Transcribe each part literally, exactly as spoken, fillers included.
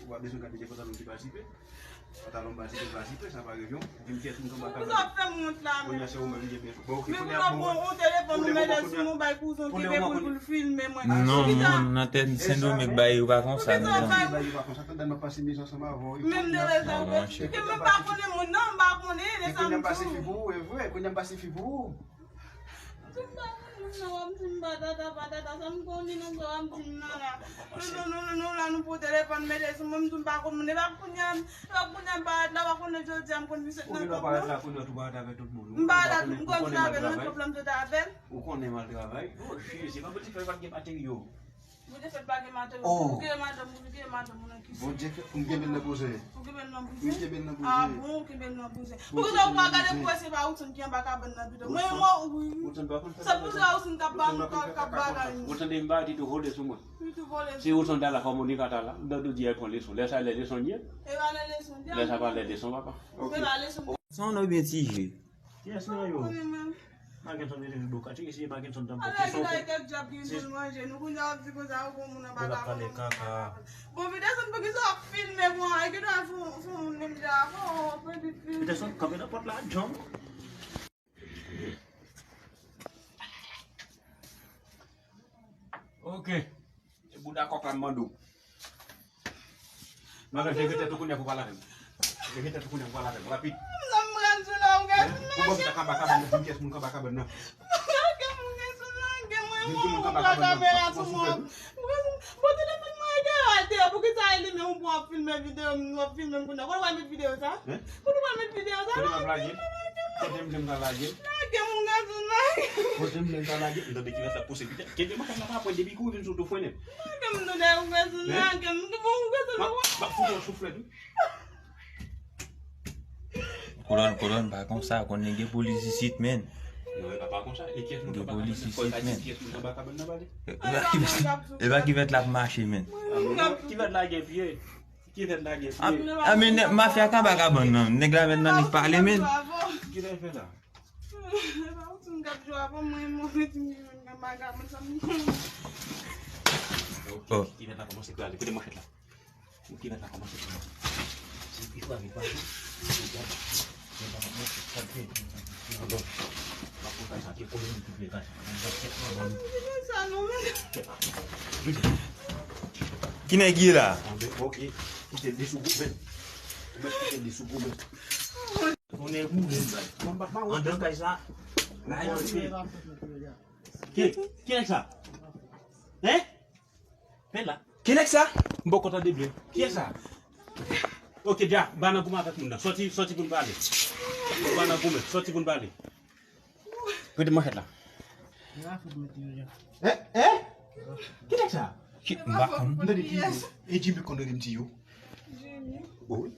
Ou pa bezwen gade de pantalon ki pa zipe. Pantalon pa zipe, pa zipe, sa pa revyon. Di m kiyès moun ki pa ka gade. Pou sa fè m wont la, men. Kounye a se ou menm ki gen. Bon, ok, men kounye a pou bon, yon telefòn ou mete sou mwen, bay kouzon ki gen pou l filme mwen. Non, moun nan tèt Sendomeng bagay yo pa konsa, non. Bagay yo pa konsa, tande m ap pase mizè ansanm avè w. Menm de lè sa, ke mwen pa konnen moun nan, m pa konnen, lè sa m pase fi pou ou, e vre, kounye a m pase fi pou ou. M pa konn moun nan, w ap di m patata, patata, sa m konnen nan sa w ap di m nan la. Nou, nou, nou, nou, nou la, nou pran telefòn, mete sou mwen, m di m pa konn moun, e pa kounye a, e pa kounye a m parèt la, w a konnen jodi a m konn misye nan kòb nan. Ou genlè parèt la kounye a tou parèt avèk tout moun. M parèt la, m konn travay nan kòb la, m sot avè l. Ou konnen m al travay. Oh, Jezi, pa pou ti fè pa t gen materyo. Bondye fè bagay madanm, ou gen madanm, ou gen madanm ou nan kise. Bondye fè pou m kenbe l nan bouzen. Ou kenbe l nan bouzen? M kenbe l nan bouzen. Ah bon, ou kenbe l nan bouzen. Poukisa ou pa gade pou wè se pa Woodson ki anba kabann nan pito? Mwen, mwen, wi. Woodson pa konn fè bagay. Sa pou se Woodson k ap ba nou, k ap, k ap bagay nou. Woodson de m ba di tou vole sou mwen. Li tou vole sou mwen. Se Woodson ta la, kòm Monica ta la, m ta tou di al pran leson. Lè sa lè leson l ye. E pa lè leson l ye. Lè sa pa lè leson papa. E pa leson. San non byen ti je. Kiyès nan yo? Mackenson mete li bò kati, si se Mackenson t ap bò kesyon. Ala ki djab ki vin manje nou, kounye a w ap di konsa ou gon moun anba kabann. Bon, Peterson, poukisa w ap filme mwen? E ki dwa fè yon moun menm jan avè w, pran vit filme. Peterson, kanpe nan pòt la, John. Ok. E bouda kòk la m mande w. Madanm, leve tèt ou kounye a pou pale avè m. Leve tèt ou kounye a pou pale avè m. Rapid. Sa m pral di la, ou gen. Pou bon, sa kaba kabann nan, di m kiyès moun kaba kabann nan. Lage m, ou gen sou lage mwen, mwen, mwen pran kamera sou mwen. Bon, telefòn mwen e deyò a, e deyò. Poukisa e li menm ou pran ap filme videyo m, w ap filme m kounye a? Kote w al met videyo sa? Kote w al met videyo sa? Kote w al lage? Kote m vle m ka lage? Lage m, ou gen sou lage. Kote m vle m ka lage? M tande ki lè sa pouse pita. Kenbe manchèt la pa pwen depi kou vin sou tou fwennen. Lage m, tande ou gen sou lage m. Bon, ou gen sou lage. M ap fout yon souflèt, wi. Kolòn, kolòn, pa konsa, konnen gen polis isit, men. Non, e pa, pa konsa. E kiyès moun ki anba kabann nan? Kòl ka di kiyès moun ki anba kabann nan, pale. E pa ki vèt, e pa ki vèt l ap mache, men. Ki vèt lage pye? Ki vèt lage pye? A, men nèg mafya k anba kabann nan, nèg la men nan li pale, men. Ki lè fè la? E pa ou ti m k ap jwe avè mwen, mwen, mwen, ti m ki jwenn anba kabann sa m. Oh. Ki vèt la kòmanse prale, kote manchèt la? Ou ki mèt la kòmanse pou mwen. Se pi fwa, pi fwa. Ki nèg ye la? Ok. Kite li sou goumen. Ou mèt kite li sou goumen. Konnen goumen. Andan kay sa. Ki, ki nèg sa? Hein? Pè la. Ki nèg sa? M poko tande byen. Kiyès sa? Ok, dja, ba nan goumen avèk moun nan. Sòti, sòti pou n pale. Ba nan goumen, sòti pou n pale. Rete manchèt la. Hein? Hein? Ki nèg sa? Ki, m pa konn. M tande ki, e Jimmy konn rele m ti yo. Jimmy. Bon, wi.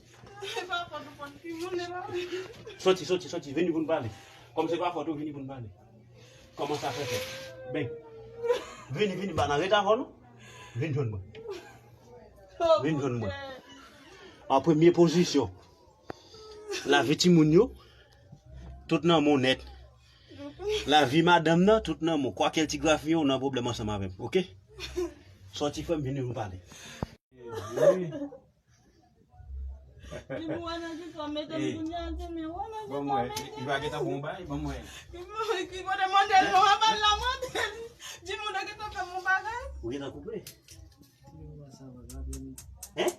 Sòti, sòti, sòti, vini pou n pale. Kòm se pa fòt ou, vini pou n pale. Kòman sa fè fèt? Ben. Vini, vini, pa nan reta avè nou. Vin jwenn mwen. Vin jwenn mwen. An premye pozisyon, lavi timoun yo, tout nan men w nèt. Lavi madanm nan, tout nan men w. Kwakèl ti grafiyen w nan pwoblèm ansanm avè m, oke? Sòti frè m, vini nou pale. Wi. Li pou wè nan ki fòm mete m kounye a, se men wè nan ki fòm mete m. Li pa gentan bon bay, ban mwen. Ki kote mande l non, anba l la mande l. Di moun nan gentan fè m yon bagay. Ou gentan koupe? Hein?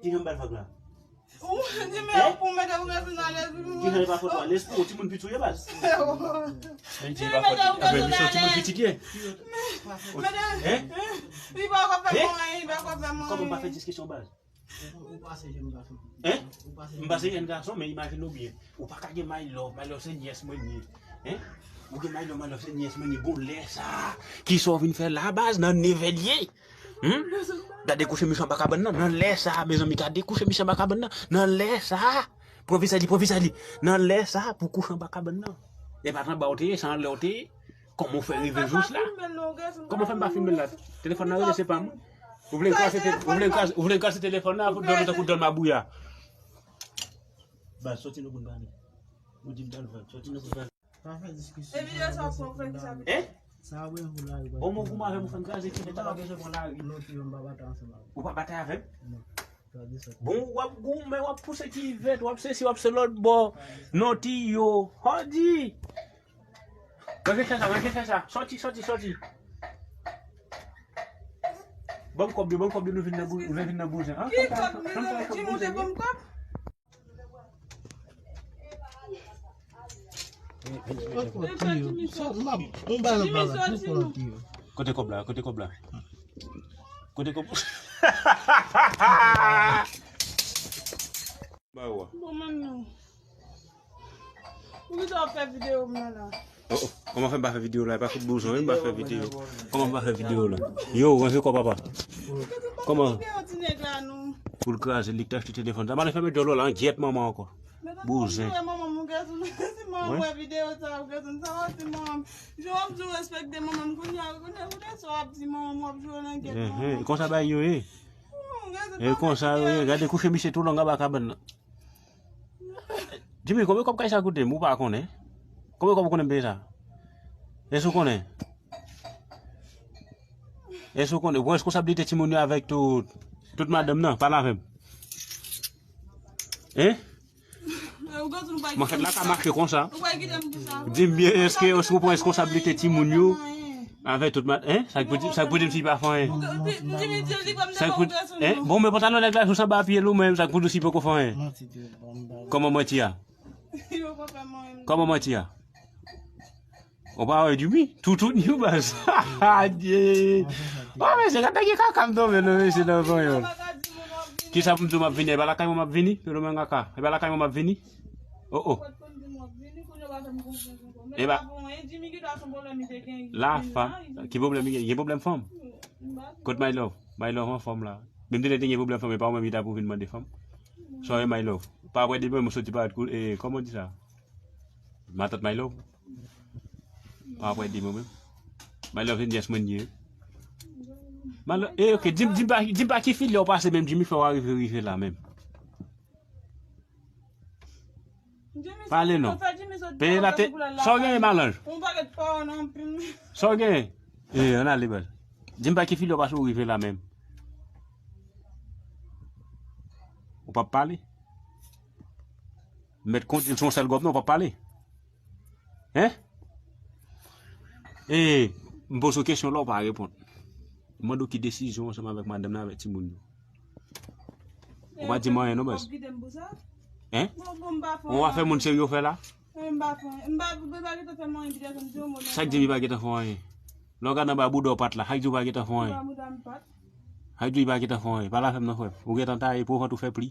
Ki jan m ba l vag la? Ou di men pou mete ou gen sou nan lèz. Ki jan li pa fòt pa lèz pou ou, timoun piti ou ye baz. Men di li pa fòt. Apre misye timoun pitit ye. Hein? Li pa ka fè mwen, li pa ka fè mwen. Kòman m pa fè diskisyon baz? Ou pase jèn gason. Hein? M pase jèn gason, men imajine w byen. Ou pa ka gen my love, my love se nyès mwen ye. Hein? Ou gen my love, my love se nyès mwen ye. Bon, lè sa, kisa w vin fè la baz nan nevè l ye? Hmm? Gade kouche misye anba kabann nan. Nan lè sa, mezanmi, gade kouche misye anba kabann nan. Nan lè sa, pran vizaj li, pran vizaj li. Nan lè sa, pou kouche anba kabann nan. E pa t anba w te ye, se anlè w te ye. Kòman w fè rive jous la? Kòman w fè m pa filme l la? Telefòn nan rele, se pa mwen. Ou vle m kraze te-, ou vle m kraze, ou vle m kraze telefòn nan pou dòmi tankou dòl mabouya. Baz, sòti nou pou n pale. Ou di m dòl vag, sòti nou pou n pale. Pa fè diskisyon. E videyo sa w pran, frè, ki sa? Hein? Sa wè ou la. Bon, mwen goumen avè m, ou fè m kraze kivèt la, pa bezwen pran lari. Non, ti yo, m pa batay ansanm avè w. Ou pa batay avè m? Non. Bon, w ap goumen, w ap pouse kivèt, w ap sesi, w ap se lòt bò. Non, ti yo. Hodi! Manje chè sa, manje chè sa. Sòti, sòti, sòti. Ban m kòb yo, ban m kòb yo, nou vin nan bou-, nou vin nan bouzen. Ki kòb, Jimmy, ou te ban m kòb? Kote kòb la? Kote kòb la? Kote kòb? Ba yo a. Bon, manmi. Poukisa w ap fè videyo m nan la? Oh, oh. Kòman fè m pa fè videyo la? E pa fout bouzen, wi, m pa fè videyo. Kòman m pa fè videyo la? Yo, ranje kò papa. Kòman? Pou l kraze, li k te achte telefòn sa. M ale fèmen djòl ou la, an gyèt manman ankò. Bouzen. Manman m, ou gèt ou, si manman m wè videyo sa, ou gèt ou, sa va, si manman m. Jan w ap di w respekte manman m, kounye a, kounye a, kounye a sa w ap di manman m, w ap jwe nan gyèt manman m. Konsa bagay yo ye. E konsa yo ye, gade kouche misye tou long anba kabann nan. Jimmy, konbyen kòb kay sa koute m? Ou pa konnen? Konbyen kòb ou konnen m peye sa? Èske ou konnen? Èske ou konnen? Ou pran responsablite timoun yo avèk tout, tout madanm nan? Pale avè m. Hein? Mwen fèt la ka mache konsa. Di m byen, èske, èske ou pran responsablite timoun yo? Avèk tout mat, hein? Sa k pou di, sa k pou di m si pa fè anyen? Sa k pou, hein? Bon, men pantalon nèg la sou sanba pye l ou menm, sa k pou di si poko fè anyen? Kòman manti a? Kòman manti a? Ou pa wè Jimmy? Toutouni ou baz. Adye. Oh, mesye, gade ki kaka m tonbe, non, mesye, nan panyòl. Kisa pou m di w m ap vini? E pa lakay mwen m ap vini? Pèlo men kaka. E pa lakay mwen m ap vini? Oh, oh. E pa. La fa. Ki pwoblèm li gen? Gen pwoblèm fanm? Kot my love? My love anfòm la. Menm si te gen pwoblèm fanm, e pa ou menm ki ta pou vin mande fanm. Sorry, my love. Pa apre demen, mwen soti pa, e, kòman di sa? Matant my love. Pa apre demen, menm. My love, se nyès mwen ye. My love, e, ok, di m, di m pa, di m pa ki filè w pase menm, Jimmy fè w arive, rive la menm. Pale non. Peye la te. Sa w genyen, malanj? Sa w genyen? E, ann ale, baz. Di m pa ki filè w pase w rive la menm. Ou p ap pale? M mèt kondui l sou yon sèl gòb, non, w p ap pale. Hein? E, m poze w kesyon la, w pa reponn. M mande w ki desizyon ansanm avèk madanm nan, avèk timoun yo. Ou pa di m anyen non, baz. Hein? Ou pa fè moun serye w fè la? Sa k di m li pa gentan fè w anyen? Lè w gade anba bouda w pat la, sa k di w pa gentan fè w anyen? Sa k di w li pa gentan fè w anyen? Pale avè m non, frè m. Ou gentan taye, pou vant ou fè pli.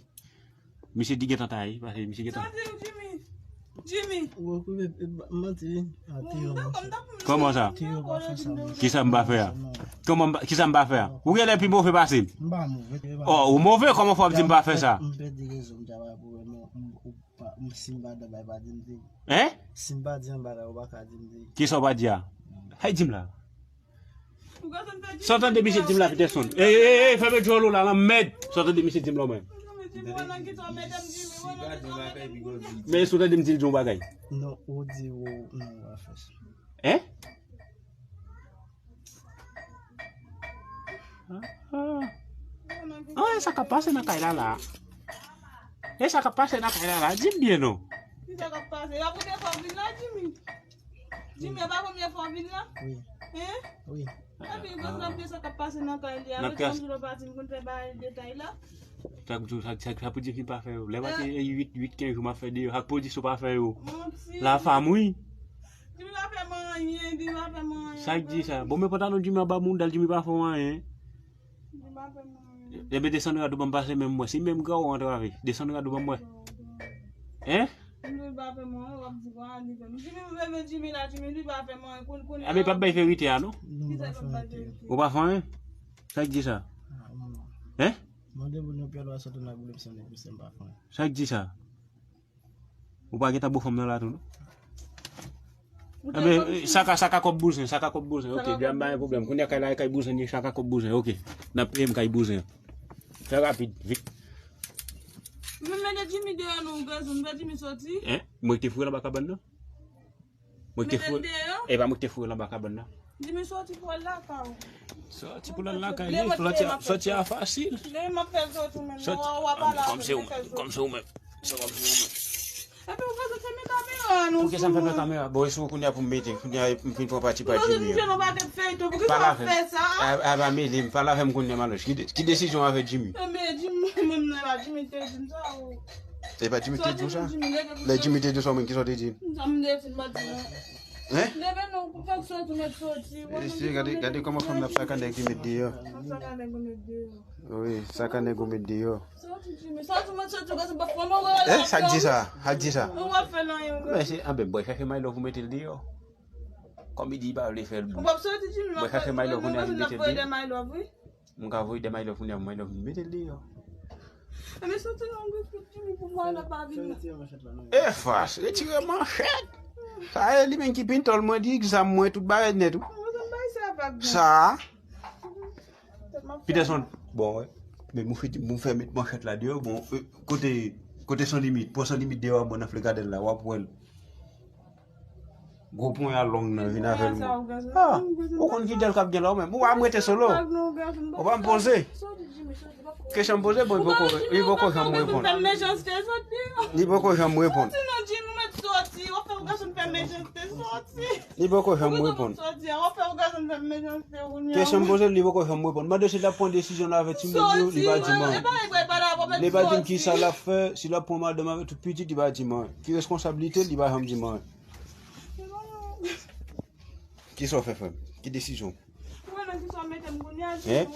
Misye di gentan taye, paske misye gentan. Sa di w, Jimmy? Jimmy. Ou okipe, e, ba, manti, wi. A, Théo pa fè sa. Kòman sa? Théo pa fè sa, monchè. Kisa m pa fè a? Kòman m pa, kisa m pa fè a? Ou genlè pi move pase m. M pa move. Oh, ou move, kòman fò w ap di m pa fè sa? M pèdi rezon m ta pa pou wè, men m, ou pa, m, si m pa dabay, pa di m di. Hein? Si m pa di anba la, ou pa ka di m di. Kisa w pa di a? Hay di m la. Sa w tande misye di m la, Peterson? Ey, ey, ey, fèmen djòl ou la, lanmèd. Sa w tande misye di m la, mwen? Men sa w tande m di l di yon bagay? Non, ou di ou, non, ou pa fè sa. Hein? Ah, ah. Ah, e sa k ap pase nan kay la, la? E sa k ap pase nan kay la, la? Di m byen, non. Ki sa k ap pase? Y ap rete fò vin la, Jimmy. Jimmy, e pa premye fwa w vin la? Wi. Hein? Wi. Epi, mwen sanble sa k ap pase nan kay li a. Mwen sanble pati, m konn fè bagay detay la. Sa k, sa, sa, sa pou di m pa fè yo. Lè pati uit, uit, kenz jou m ap fè deyò. Sa k pou di si w pa fè yo. Manti. La fam, wi. Jimmy pa fè mwen anyen, Jimmy pa fè mwen anyen. Sa k di sa? Bon, men pantalon Jimmy anba mouda l, Jimmy pa fè w anyen. Jimmy pa fè mwen anyen. Ebyen, desann rad ou ban m pase men m wè. Si menm gran ou antrave, desann rad ou ban m wè. Hein? Jimmy pa fè mwen anyen, w ap di kwa, li fè m. Jimmy, m renmen Jimmy la, Jimmy, li pa fè mwen anyen. Koun, koun. Ebyen, p ap bay verite a, non? Non, m pa fè anyen. Ou pa fè anyen? Sa k di sa? Ah, non. Hein? Mande pou nou pyè lwa sòt nan boulèm san de pou sèm pa fè anyen. Sa k di sa? Ou pa gentan bo fanm nan la tou, non? Ebyen, sa ka, sa ka kòb bouzen, sa ka kòb bouzen. Ok, djam pa gen pwoblèm. Kounye a kay la, kay bouzen, sa ka kòb bouzen. Ok, n ap peye m kay bouzen. Fè rapid, vit. Mwen mete Jimmy deyò non, gazon, m fè Jimmy sòti. Hein? Mwen te foure l anba kabann nan? Mwen te foure. E pa mwen te foure l anba kabann nan? Jimmy, soti pou al lakay ou. Soti pou l al lakay li, soti a, soti a fasil. Lè m ap fè soti menm, w a pale avè m, fè soti. Kòm se ou menm. Se kòm se ou menm. Epi ou bezwen fèmen kamera nou. Poukisa m fèmen kamera? Bon, e sou kounye a pou m mete, kounye a m fin pran pati pa Jimmy an. Pale avè m. A, a, pa mele m, pale avè m kounye a, Maloch. Ki de-, ki desizyon w avè Jimmy? Ebyen, Jimmy, menm nan, e pa Jimmy te di m sa, o. E pa Jimmy te di w sa? Lè Jimmy te di w sa, ou menm, kisa w te di? Sa m te di, m pa di non. Hein? Leve non, pou fè soti, mèt soti. E, gade, gade kòman fanm nan ap sakane nèg li met deyò. Ap sakane nèg ou met deyò. Wi, sakane nèg ou met deyò. Soti, Jimmy. Soti, mwen soti, gade, se pa fò mwen wè. Eh, sa k di sa? Sa k di sa? Ou pa fè l anyen, ou. Men se, anben, bwè chache My Love ou mete l deyò. Kòm li di li pa vle fè l bou. Ou p ap soti, Jimmy, bwè chache My Love ou mete l deyò. Mwen ka voye de My Love, wi. Mwen ka voye de My Love pou My Love mete l deyò. Ebyen, soti nan gwo kout, Jimmy, pou My Love pa vin. E fas, retire manchèt. Sa e li menm ki pintòl mwen, li egzam mwen, tout bagay nèt, wi. Sa. Peterson, bon, wè. Men mwen fè, mwen fè met manchèt la deyò, bon, euh, kote, kote San Limit, pran San Limit deyò, mwen nan Flè Gadèn la, w ap wè l. Gwo ponya long nan vin avè l. Ah, ou konn ki dèl k ap gen la, ou menm. Ou pa m rete solo. Ou pa m poze. Kesyon m poze, bon, li poko, li poko janm reponn. Li poko janm reponn. Li poko janm reponn. Kesyon m poze, li poko janm reponn. Mande si l ap pran desizyon l avè timoun yo, li pa di m anyen. Li pa di m kisa l ap fè, si l ap pran madanm avè tout pitit, li pa di m anyen. Ki reskonsablite l, li pa janm di m anyen. Kisa w fè, frè m? Ki desizyon? Hein?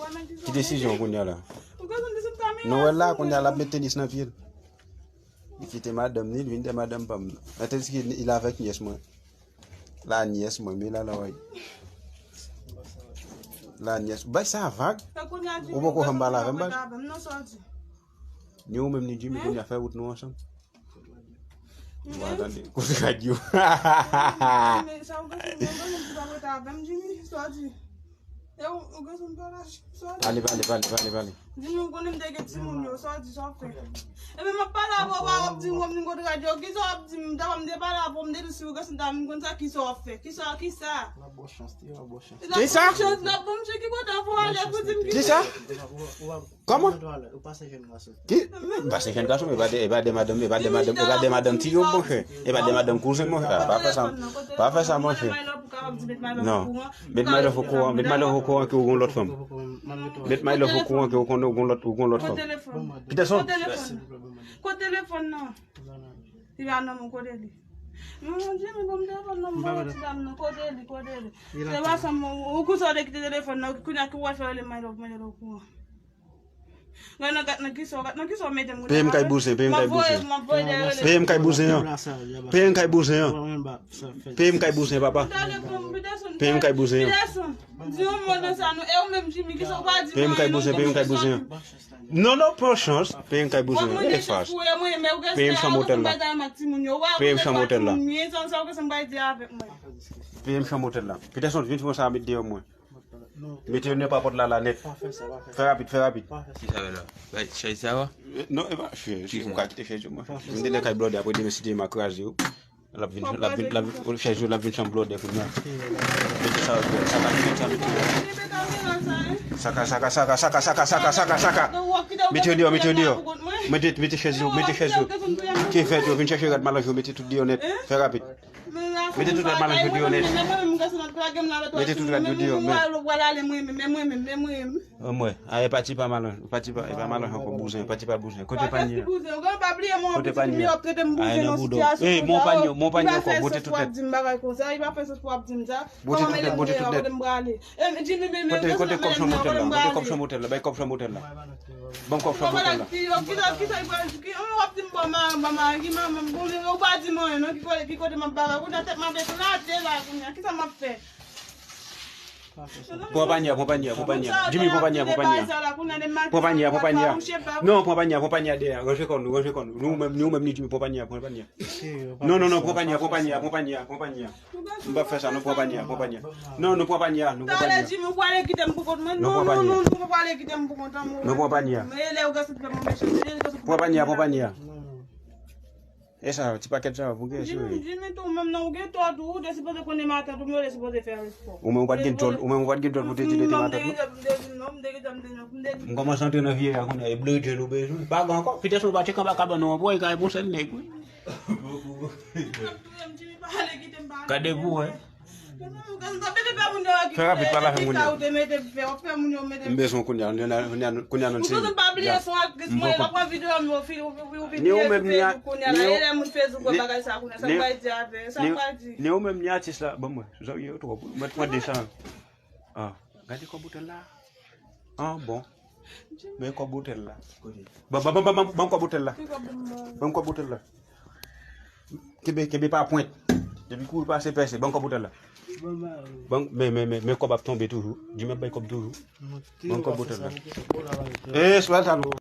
Ki desizyon kounye a la? Nou wè la, kounye a l ap met tenis nan pye l. Li kite madanm ni, li vin dèyè madanm pa m nan. Tandis ke li avèk nyès mwen. La nyès mwen, men la la wè. La nyès. Bay sa vag. Ou poko janm pale avè m, baz. Ni ou menm ni Jimmy, kounye a fè wout nou ansanm. Bon, tande, kout radyo. Ale, pale, pale, pale, pale. Jimmy, ou konnen m te gen timoun yo, sa w di, sa w fè. Epi m ap pale avè w, w ap di m, w ap di m kote radyo, kisa w ap di m, m ta pa m te pale avè w, m te di w si w gen santa, m konn sa, kisa w ap fè, kisa, kisa. Kisa? Kisa? Kòman? Ki? M pase jèn gason, men e pa de, e pa de madanm, e pa de madanm, e pa de madanm tiyo, monchè. E pa de madanm kouzen, monchè. Ah, pa fè sa, pa fè sa, monchè. Non. Met My Love okouran, met My Love okouran ke ou gon lòt fanm. Met My Love okouran ke ou konn ou gon lòt, ou gon lòt fanm. Peterson. Kote telefòn nan? Li pa nan men w, kote li? Non, non, Jimmy, ban m telefòn nan, m ba ti dam nan, kote li, kote li? Se pa sa, ou konsa w te kite telefòn nan, kounye a ki w al fè rele My Love, My Love okouran. Gade nan, gade nan kisa, gade nan kisa w mete m. Peye m kay bouzen, peye m kay bouzen. Peye m kay bouzen an. Peye m kay bouzen an. Peye m kay bouzen, papa. Peye m kay bouzen an. Di yon mo nan sa nou, e ou menm Jimmy, kisa w pa di? Peye m kay bouzen, peye m kay bouzen an. Non, non, pran chans. Peye m kay bouzen an. E fas. Peye m chanm otèl la. Peye m chanm otèl la. Peye m chanm otèl la. Peterson, vin fè yon sa met deyò mwen. Mete yo nan papòt la, la nèt. Fè rapid, fè rapid. Ki sa la? Bay chèz sa a? Non, e pa chèz. Ou ka kite chèz yo, mwen. M te nan kay blòdè, apre demen, si te ma kraze yo. L ap vin, l ap vin, l ap vin, chèz yo, l ap vin chanm blòdè kounye a. Mete sa yo, sa ka fèt, sa mete yo. Saka, saka, saka, saka, saka, saka, saka, saka. Mete yo deyò, mete yo deyò. Mete, mete chèz yo, mete chèz yo. Ki fèt yo, vin chèche rad malanj yo, mete tout deyò nèt. Fè rapid. Mete tout rad malanj yo deyò nèt. Mete tout rad yo deyò, men. Mwen, a, e pati pa malanj, pati pa, e pa malanj ankò, bouzen, pati pa bouzen. Kote panye a? Kote panye a? Ay, nan bouda w. Ey, mwen panye, mwen panye ankò, bote tout nèt. Bote tout nèt, bote tout nèt. Kote, kote kòb chanm otèl la? Kote kòb chanm otèl la? Bay kòb chanm otèl la. Ban m kòb chanm otèl la. Kisa, kisa, kisa, ki, w ap di m bon, ma, ma, ma, ki manman m, bon, ou pa di m anyen, non, ki kote, ki kote m ap bagay, kounye a tèt m ap eklate la, kounye a, kisa m ap fè? Pran panye a, pran panye a, pran panye a. Jimmy, pran panye a, pran panye a. Pran panye a, pran panye a. Non, pran panye a, pran panye a dèyè. Ranje kò nou, ranje kò nou. Nou menm, nou menm ni Jimmy, pran panye a, pran panye a. Non, non, non, pran panye a, pran panye a, pran panye a, pran panye a. M p ap fè sa, non, pran panye a, pran panye a. Non, nou pran panye a, nou pran panye a. Talè Jimmy, ou prale kite m pou kont mwen. Non, non, non, non, ou prale kite m pou kont mwen. Nou pran panye a. Men lè ou gen sou fè mwen mechan, lè ou gen sou. Pran panye a, pran panye a. E sa, ti pakèt sa, pou gen sou. Jimmy, Jimmy, tou menm nan, ou gen tò tou, ou te sipoze konnen matant ou, ou te sipoze fè respò. Ou menm ou pa t gen djòl, ou menm ou pa t gen djòl pou te di li te matant ou. M kòmanse antre nan vye a kounye a, e blodjèl ou bezwen. Pa gen ankò, Peterson pa tcheke anba kabann ou ankò, e ka epon sèl nèg wi. Gade pou wè. Fè rapid, pa la fè moun yo. M bezwen kounye a, kounye a nou ti. Ni ou menm ni a, ni ou menm ni atis la, ban mwen, zanmi yo twòp, mwen pran desan. Ah, gade kòb otèl la. Ah, bon. Men kòb otèl la. Ban, ban, ban, ban, ban kòb otèl la. Ban kòb otèl la. Kenbe, kenbe pa pwent. Depi kouri pase pèse, ban kòb otèl la. Ban, men, men, men, men kòb ap tonbe toujou. Jimmy ap bay kòb toujou. Ban kòb otèl la. E, sou al talou.